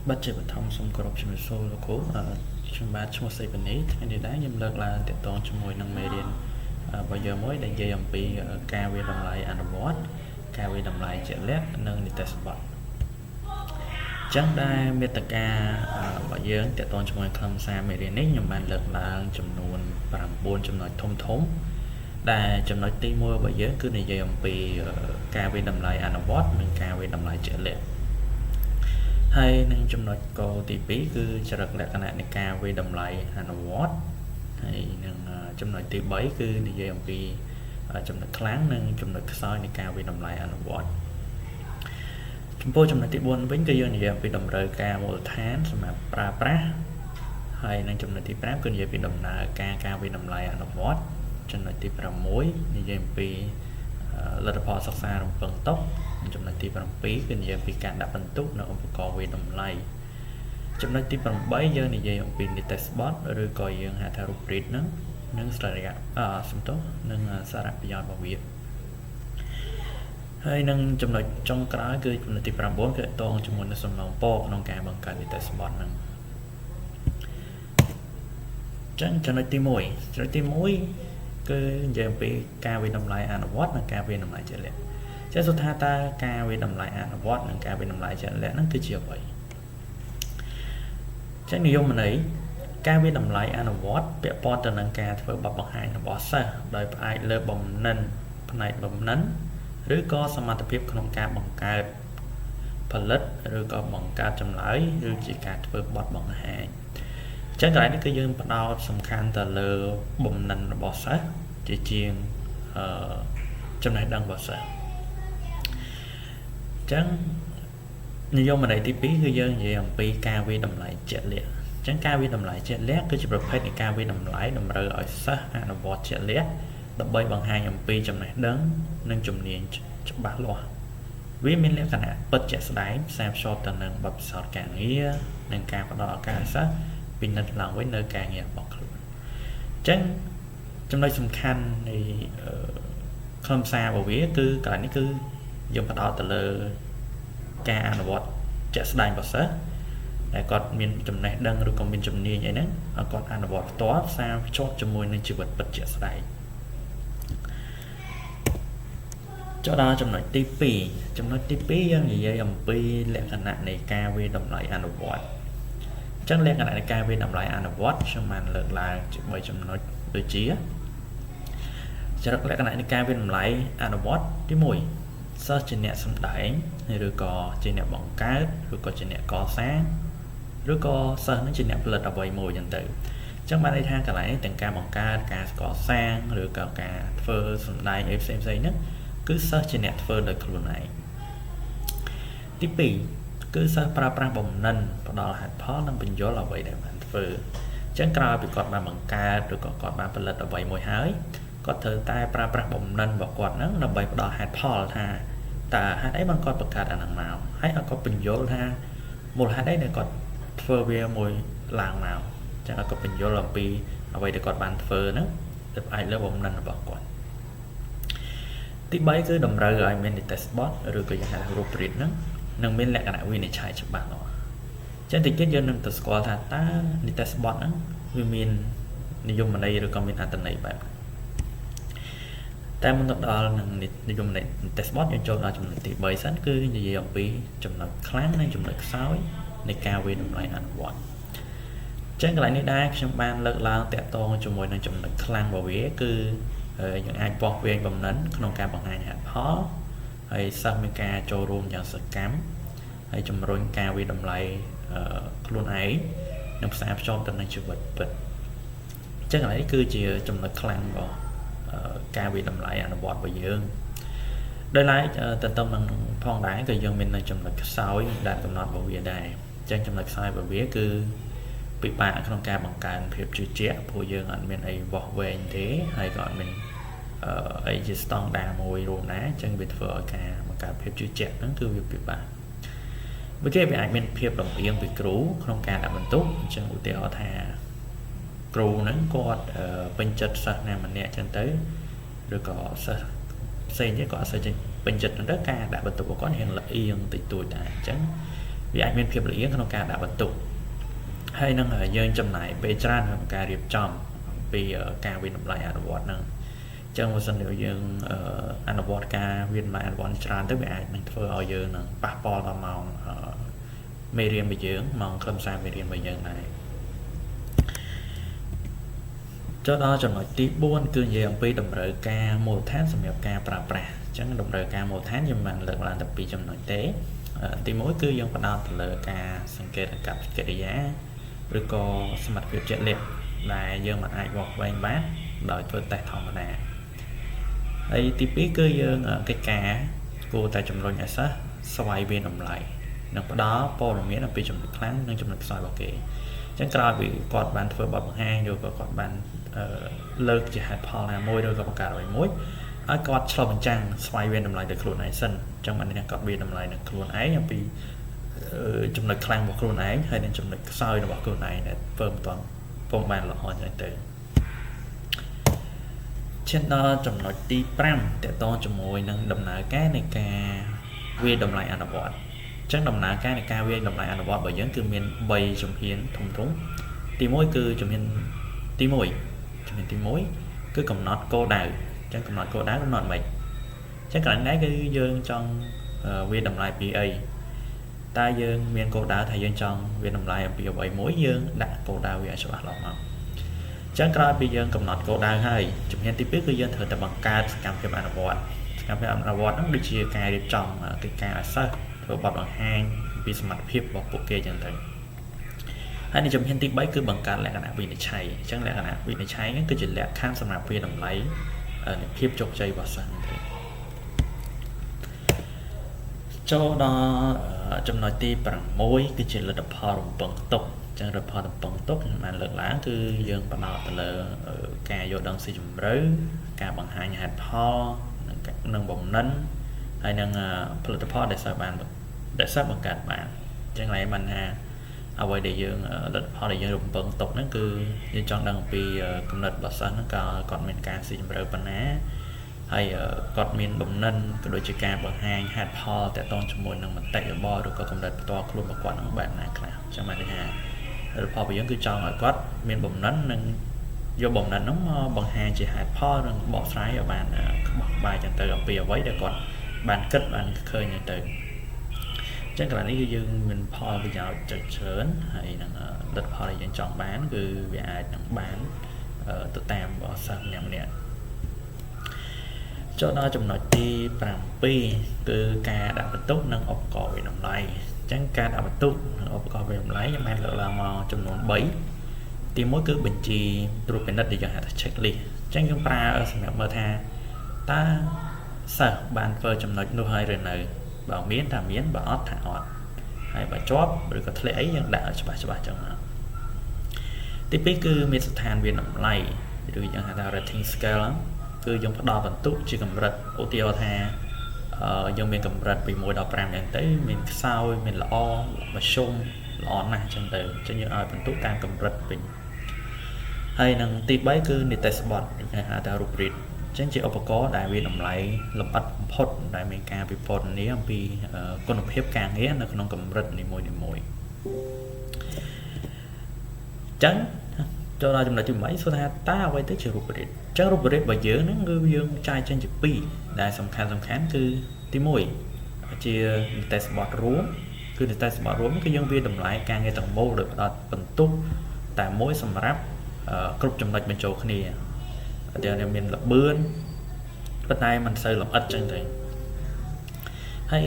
បាទជាបឋមសូមគោរពជំរាបសួរលោកគ្រូខ្ញុំបាទឈ្មោះសីវនីថ្ងៃនេះដែរខ្ញុំលើកឡើងទាក់ទងជាមួយនឹងមេរៀនរបស់យើងមួយដែលនិយាយអំពីការវាយតម្លៃអនុវត្តការវាយតម្លៃជាក់លាក់និងនិទ្ទេសបថអញ្ចឹងដែលមេត្តារបស់យើងទាក់ទងជាមួយខ្លឹមសារមេរៀននេះខ្ញុំបានលើកឡើងចំនួន9ចំណុចធំធំដែលចំណុចទី1របស់យើងគឺនិយាយអំពីការវាយតម្លៃអនុវត្តនិងការវាយតម្លៃជាក់លាក់ហើយនឹងចំណុចគោលទី2គឺចរិតលក្ខណៈនៃការវាយតម្លៃអនុវត្តហើយនឹងចំណុចទី3គឺនិយាយអំពីចំណុចខ្លាំងនិងចំណុចខ្សោយនៃការវាយតម្លៃអនុវត្តចំពោះចំណុចទី4វិញគឺយើងនិយាយអំពីតម្រូវការមូលដ្ឋានសម្រាប់ប្រើប្រាស់ហើយនឹងចំណុចទី5គឺនិយាយពីដំណើរការការវាយតម្លៃអនុវត្តចំណុចទី6និយាយអំពីលទ្ធផលសិក្សារំពឹងទុកចំណុចទី7គឺនិយាយពីការដាក់ពិន្ទុនៅឧបករណ៍វាយតម្លៃចំណុចទី8យើងនិយាយអំពីនិទ្ទេសបថឬក៏យើងហៅថា rubric ហ្នឹងនិងសារៈសំទោសនិងសារៈប្រយោជន៍របស់វាហើយនឹងចំណុចចុងក្រោយគឺចំណុចទី9គឺតកតងជាមួយនឹងសំណងពរក្នុងការបង្កើតនិទ្ទេសបថហ្នឹងចឹងចំណុចទី1ចំណុចទី1គឺនិយាយអំពីការវាយតម្លៃអនុវត្តនិងការវាយតម្លៃជាក់លាក់ចេះសួរថាតើការវាយតម្លៃអនុវត្តនិងការវាយតម្លៃជាក់លាក់ហ្នឹងគឺជាអ្វីចឹងនិយមន័យការវាយតម្លៃអនុវត្តពាក់ព័ន្ធទៅនឹងការធ្វើបទបង្ហាញរបស់សិស្សដោយផ្អែកលើបំណិនផ្នែកបំណិនឬក៏សមត្ថភាពក្នុងការបង្កើតផលិតឬក៏បង្កើតចម្លើយឬជាការធ្វើបទបង្ហាញអញ្ចឹងកន្លែងនេះគឺយើងផ្ដោតសំខាន់ទៅលើបំណិនរបស់សិស្សជាជាងចំណេះដឹងរបស់សិស្សចឹងនិយមន័យទី2គឺយើងនិយាយអំពីការវាយតម្លៃជាក់លាក់អញ្ចឹងការវាយតម្លៃជាក់លាក់គឺជាប្រភេទនៃការវាយតម្លៃតម្រូវឲ្យសិស្សអនុវត្តជាក់លាក់ដើម្បីបង្ហាញអំពីចំណេះដឹងនិងជំនាញច្បាស់លាស់វាមានលក្ខណៈពិតជាក់ស្ដែងផ្សារភ្ជាប់ទៅនឹងបទពិសោធន៍ការងារនិងការផ្ដល់ឱកាសឲ្យសិស្សពិនិត្យឡើងវិញនៅការងាររបស់ខ្លួនអញ្ចឹងចំណុចសំខាន់នៃខ្លឹមសាររបស់វាគឺកន្លែងនេះគឺយើងផ្ដោតទៅលើការអនុវត្តជាក់ស្ដែងរបស់សិស្សដែលគាត់មានចំណេះដឹងឬក៏មានជំនាញអីហ្នឹងឲ្យគាត់អនុវត្តផ្ទាល់ផ្សារភ្ជាប់ជាមួយនឹងជីវិតពិតជាក់ស្ដែងចូលដល់ចំណុចទី2ចំណុចទី2យើងនិយាយអំពីលក្ខណៈនៃការវាយតម្លៃអនុវត្តអញ្ចឹងលក្ខណៈនៃការវាយតម្លៃអនុវត្តខ្ញុំបានលើកឡើងជា3ចំណុចដូចជាចរិតលក្ខណៈនៃការវាយតម្លៃអនុវត្តទី1សិស្សជាអ្នកសម្ដែងឬក៏ជាអ្នកបង្កើតឬក៏ជាអ្នកកសាងឬក៏សិស្សនឹងជាអ្នកផលិតអ្វីមួយចឹងទៅអញ្ចឹងបានន័យថាកន្លែងនេះទាំងការបង្កើតការកសាងឬក៏ការធ្វើសម្ដែងអីផ្សេងៗហ្នឹងគឺសិស្សជាអ្នកធ្វើដោយខ្លួនឯងទី2គឺសិស្សប្រើប្រាស់បំណិនផ្ដល់ហេតុផលនិងបញ្យល់អ្វីដែលបានធ្វើអញ្ចឹងក្រោយពីគាត់បានបង្កើតឬក៏គាត់បានផលិតអ្វីមួយហើយគាត់ត្រូវតែប្រើប្រាស់បំណិនរបស់គាត់ហ្នឹងដើម្បីផ្ដល់ហេតុផលថាតើហេតុអីបានគាត់បង្កើតអាហ្នឹងមកហើយឲ្យគាត់បញ្យល់ថាមូលហេតុអីដែលគាត់ធ្វើវាមួយឡើងមកអញ្ចឹងឲ្យគាត់បញ្យល់អំពីអ្វីដែលគាត់បានធ្វើហ្នឹងទៅផ្អែកលើបំណិនរបស់គាត់ទី3គឺតម្រូវឲ្យមាននិទ្ទេសបថឬក៏យើងហៅថា rubric ហ្នឹងនឹងមានលក្ខណៈវិនិច្ឆ័យច្បាស់លាស់អញ្ចឹងតិចទៀតយើងនឹងទៅស្គាល់ថាតើនិទ្ទេសបថហ្នឹងវាមាននិយមន័យឬក៏មានអត្ថន័យបែបណាតែមុនទៅដល់នឹងនិយមន័យនិទ្ទេសបថយើងចូលដល់ចំណុចទី3សិនគឺនិយាយអំពីចំណុចខ្លាំងនិងចំណុចខ្សោយនៃការវាយតម្លៃអនុវត្តអញ្ចឹងកន្លែងនេះដែរខ្ញុំបានលើកឡើងតាក់ទងជាមួយនឹងចំណុចខ្លាំងរបស់វាគឺយើងអាចបោះវែងបំណិនក្នុងការបង្ហាញហេតុផលហើយសិស្សមានការចូលរួមយ៉ាងសកម្មហើយជំរុញការវាយតម្លៃខ្លួនឯងនិងផ្សារភ្ជាប់ទៅនឹងជីវិតពិតអញ្ចឹងកន្លែងនេះគឺជាចំណុចខ្លាំងរបស់ការវាយតម្លៃអនុវត្តរបស់យើងដោយឡែកទន្ទឹមនឹងផងដែរក៏យើងមាននៅចំណុចខ្សោយដែលកំណត់របស់វាដែរអញ្ចឹងចំណុចខ្សោយរបស់វាគឺពិបាកក្នុងការបង្កើនភាពជឿជាក់ព្រោះយើងអត់មានអីវាស់វែងទេហើយក៏អត់មានអីជាស្តង់ដារមួយរួមដែរអញ្ចឹងវាធ្វើឲ្យការបង្កើតភាពជឿជាក់ហ្នឹងគឺវាពិបាកមួយទៀតវាអាចមានភាពលំអៀងពីគ្រូក្នុងការដាក់បន្ទុកអញ្ចឹងឧទាហរណ៍ថាគ្រូហ្នឹងគាត់ពេញចិត្តសិស្សណាម្នាក់អញ្ចឹងទៅឬក៏សិស្សផ្សេងទៀតក៏អត់សូវពេញចិត្តហ្នឹងទៅការដាក់បន្ទុករបស់គាត់រៀងលអៀងតិចតួចដែរអញ្ចឹង វាអាចមានភាពលៀងក្នុងការដាក់បន្ទុកហើយនឹងយើងចំណាយពេលច្រើនក្នុងការរៀបចំពីការវាយតម្លៃអនុវត្តហ្នឹងអញ្ចឹងបើសិនជាយើងអនុវត្តការវាយតម្លៃអនុវត្តច្រើនទៅវាអាចនឹងធ្វើឲ្យយើងនឹងប៉ះពាល់ដល់ម៉ោងមេរៀនរបស់យើងម៉ោងខ្លឹមសារមេរៀនរបស់យើងដែរចូលដល់ចំណុចទី4គឺនិយាយអំពីតម្រូវការមូលដ្ឋានសម្រាប់ការប្រើប្រាស់អញ្ចឹងតម្រូវការមូលដ្ឋានយើងបានលើកឡើងតែ2ចំណុចទេទី1គឺយើងផ្ដោតទៅលើការសង្កេតអាកប្បកិរិយាឬក៏សមត្ថភាពជាក់លាក់ដែលយើងមិនអាចវាស់វែងបានដោយធ្វើតេស្តធម្មតាហើយទី2គឺយើងកិច្ចការគួរតែជំរុញឲ្យសិស្សស្វែងវាយតម្លៃនិងផ្ដល់ព័ត៌មានអំពីចំណុចខ្លាំងនិងចំណុចខ្សោយរបស់គេអញ្ចឹងក្រោយពីគាត់បានធ្វើបទបង្ហាញឬក៏គាត់បានលើកជាហេតុផលណាមួយឬក៏បង្កើតអ្វីមួយឲ្យគាត់ឆ្លុះបញ្ចាំងស្វែងវាយតម្លៃទៅខ្លួនឯងសិនអញ្ចឹងបាននេះគាត់វាយតម្លៃនឹងខ្លួនឯងអំពីចំណុចខ្លាំងរបស់ខ្លួនឯងហើយនិងចំណុចខ្សោយរបស់ខ្លួនឯងដែលធ្វើមិនទាន់ពុំបានល្អអញ្ចឹងទៅឈានដល់ចំណុចទី5តកតងជាមួយនឹងដំណើរការនៃការវាយតម្លៃអនុវត្តអញ្ចឹងដំណើរការនៃការវាយតម្លៃអនុវត្តរបស់យើងគឺមាន3ជំហានធំធំទី1គឺជំហានទី1ជំហានទី1គឺកំណត់គោលដៅអញ្ចឹងកំណត់គោលដៅកំណត់ម៉េចអញ្ចឹងកន្លែងនេះគឺយើងចង់វាយតម្លៃពីអីតើយើងមានគោលដៅថាយើងចង់វាយតម្លៃអំពីអ្វីមួយយើងដាក់គោលដៅវាឲ្យច្បាស់លាស់មកអញ្ចឹងក្រោយពីយើងកំណត់គោលដៅហើយជំហានទី2គឺយើងត្រូវតែបង្កើតសកម្មភាពអនុវត្តសកម្មភាពអនុវត្តហ្នឹងដូចជាការរៀបចំកិច្ចការឲ្យសិស្សធ្វើបទបង្ហាញពីសមត្ថភាពរបស់ពួកគេអញ្ចឹងទៅហើយនៅជំហានទី3គឺបង្កើតលក្ខណៈវិនិច្ឆ័យអញ្ចឹងលក្ខណៈវិនិច្ឆ័យហ្នឹងគឺជាលក្ខខណ្ឌសម្រាប់វាយតម្លៃនៃភាពជោគជ័យរបស់សិស្សហ្នឹងទៅចូលដល់ចំណុចទី6គឺជាលទ្ធផលរំពឹងទុកអញ្ចឹងលទ្ធផលរំពឹងទុកខ្ញុំបានលើកឡើងគឺយើងផ្ដោតទៅលើការយល់ដឹងស៊ីជម្រៅការបង្ហាញហេតុផលនិងបំណិនហើយនឹងផលិតផលដែលសិស្សបានដែលសិស្សបង្កើតបានអញ្ចឹងឡើយបានថាអ្វីដែលយើងលទ្ធផលដែលយើងរំពឹងទុកហ្នឹងគឺយើងចង់ដឹងអំពីគំនិតរបស់សិស្សហ្នឹងក៏គាត់មានការស៊ីជម្រៅប៉ុណ្ណាហើយគាត់មានបំណិនក៏ដូចជាការបង្ហាញហេតុផលតាក់ទងជាមួយនឹងមតិយោបល់ឬក៏គំនិតផ្ទាល់ខ្លួនរបស់គាត់ហ្នឹងបែបណាខ្លះអញ្ចឹងបានន័យថាលទ្ធផលរបស់យើងគឺចង់ឲ្យគាត់មានបំណិននិងយកបំណិនហ្នឹងមកបង្ហាញជាហេតុផលនិងបកស្រាយឲ្យបានក្បោះក្បាយចឹងទៅអំពីអ្វីដែលគាត់បានគិតបានឃើញចឹងទៅអញ្ចឹងកន្លែងនេះគឺយើងមានផលប្រយោជន៍ច្រើនហើយនឹងលទ្ធផលដែលយើងចង់បានគឺវាអាចនឹងបានទៅតាមសិស្សម្នាក់ៗចូលដល់ចំណុចទី7គឺការដាក់បន្ទុកនិងឧបករណ៍វាយតម្លៃអញ្ចឹងការដាក់បន្ទុកនិងឧបករណ៍វាយតម្លៃខ្ញុំបានលើកឡើងមកចំនួន3ទី1គឺបញ្ជីត្រួតពិនិត្យដែលយើងហៅថា checklist អញ្ចឹងយើងប្រើសម្រាប់មើលថាតើសិស្សបានធ្វើចំណុចនោះហើយឬនៅបើមានថាមានបើអត់ថាអត់ហើយបើជាប់ឬក៏ធ្លាក់អីយើងដាក់ឲ្យច្បាស់ច្បាស់ចឹងមកទី2គឺមានស្ថានវាយតម្លៃឬយើងហៅថា rating scale គឺយើងផ្ដល់បន្ទុកជាកម្រិតឧទាហរណ៍ថាយើងមានកម្រិតពី1ដល់5ចឹងទៅមានខ្សោយមានល្អមធ្យមល្អណាស់ចឹងទៅអញ្ចឹងយើងឲ្យបន្ទុកតាមកម្រិតវិញហើយនឹងទី3គឺនិទេសបទគេហៅថា rubric អញ្ចឹងជាឧបករណ៍ដែលវាតម្លៃលម្អិតបំផុតដែលមានការពិពណ៌នាអំពីគុណភាពការងារនៅក្នុងកម្រិតនីមួយៗអញ្ចឹងចូលដល់ចំណុចទី8សួរថាតើអ្វីទៅជា rubric អញ្ចឹង rubric របស់យើងហ្នឹងគឺយើងចែកចេញជា2ដែលសំខាន់គឺទី1ជានិទេសបទរួមគឺនិទេសបទរួមគឺយើងវាតម្លៃការងារទាំងមូលដោយផ្ដោតបន្ទុកតែមួយសម្រាប់គ្រប់ចំណុចបញ្ចូលគ្នាតែមានល្បឿនប៉ុន្តែមិនសូវលម្អិតចឹងទៅហើយ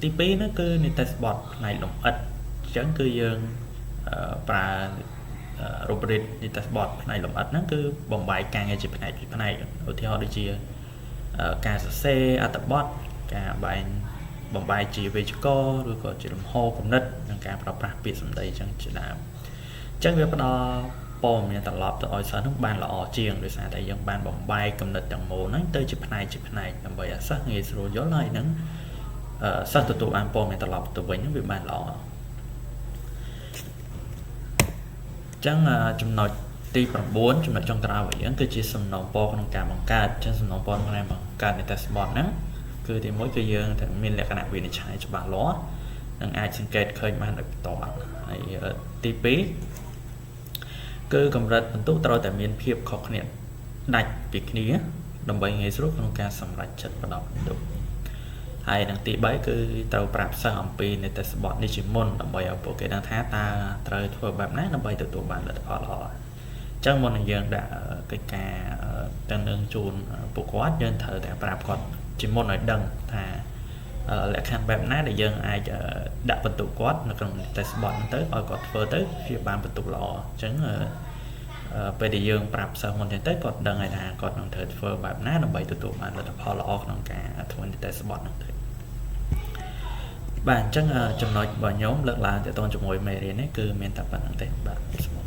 ទី2ហ្នឹងគឺនិទេសបទផ្នែកលម្អិតអញ្ចឹងគឺយើងប្រើ rubric និទេសបទផ្នែកលម្អិតហ្នឹងគឺបំបែកការងារជាផ្នែកពីផ្នែកឧទាហរណ៍ដូចជាការសរសេរអត្ថបទការបែងបំបែកជាវេយ្យាករណ៍ឬក៏ជាលំហគំនិតនិងការប្រើប្រាស់ពាក្យសម្ដីចឹងជាដើមអញ្ចឹងវាផ្ដល់ព័ត៌មានត្រឡប់ទៅឲ្យសិស្សនោះបានល្អជាងដោយសារតែយើងបានបំបែកគំនិតទាំងមូលហ្នឹងទៅជាផ្នែកដើម្បីឲ្យសិស្សងាយស្រួលយល់ហើយនឹងសិស្សទទួលបានព័ត៌មានត្រឡប់ទៅវិញហ្នឹងវាបានល្អអញ្ចឹងចំណុចទី9ចំណុចចុងក្រោយរបស់យើងគឺជាសំណូមពរក្នុងការបង្កើតអញ្ចឹងសំណូមពរក្នុងការបង្កើតនិទេសបទហ្នឹងគឺទី1គឺយើងត្រូវមានលក្ខណៈវិនិច្ឆ័យច្បាស់លាស់ នឹងអាចសង្កេតឃើញបានដោយផ្ទាល់ហើយទី2គឺកម្រិតពិន្ទុត្រូវតែមានភាពខុសគ្នាដាច់ពីគ្នាដើម្បីងាយស្រួលក្នុងការសម្រេចចិត្តផ្ដល់ពិន្ទុហើយនឹងទី3គឺត្រូវប្រាប់សិស្សអំពីនិទ្ទេសបទនេះជាមុនដើម្បីឲ្យពួកគេដឹងថាតើត្រូវធ្វើបែបណាដើម្បីទទួលបានលទ្ធផលល្អអញ្ចឹងមុននឹងយើងដាក់កិច្ចការទាំងនឹងជូនពួកគាត់យើងត្រូវតែប្រាប់គាត់ជាមុនឲ្យដឹងថាលក្ខខណ្ឌបែបណាដែលយើងអាចដាក់ពិន្ទុគាត់នៅក្នុងនិទ្ទេសបទហ្នឹងទៅឲ្យគាត់ធ្វើទៅវាបានពិន្ទុល្អអញ្ចឹងពេលដែលយើងប្រាប់សិស្សមុនចឹងទៅគាត់ដឹងហើយថាគាត់នឹងត្រូវធ្វើបែបណាដើម្បីទទួលបានលទ្ធផលល្អក្នុងការធ្វើនិទ្ទេសបទហ្នឹងទៅបាទអញ្ចឹងចំណុចរបស់ខ្ញុំលើកឡើងទាក់ទងជាមួយមេរៀននេះគឺមានតែប៉ុណ្្នឹងទេបាទសូម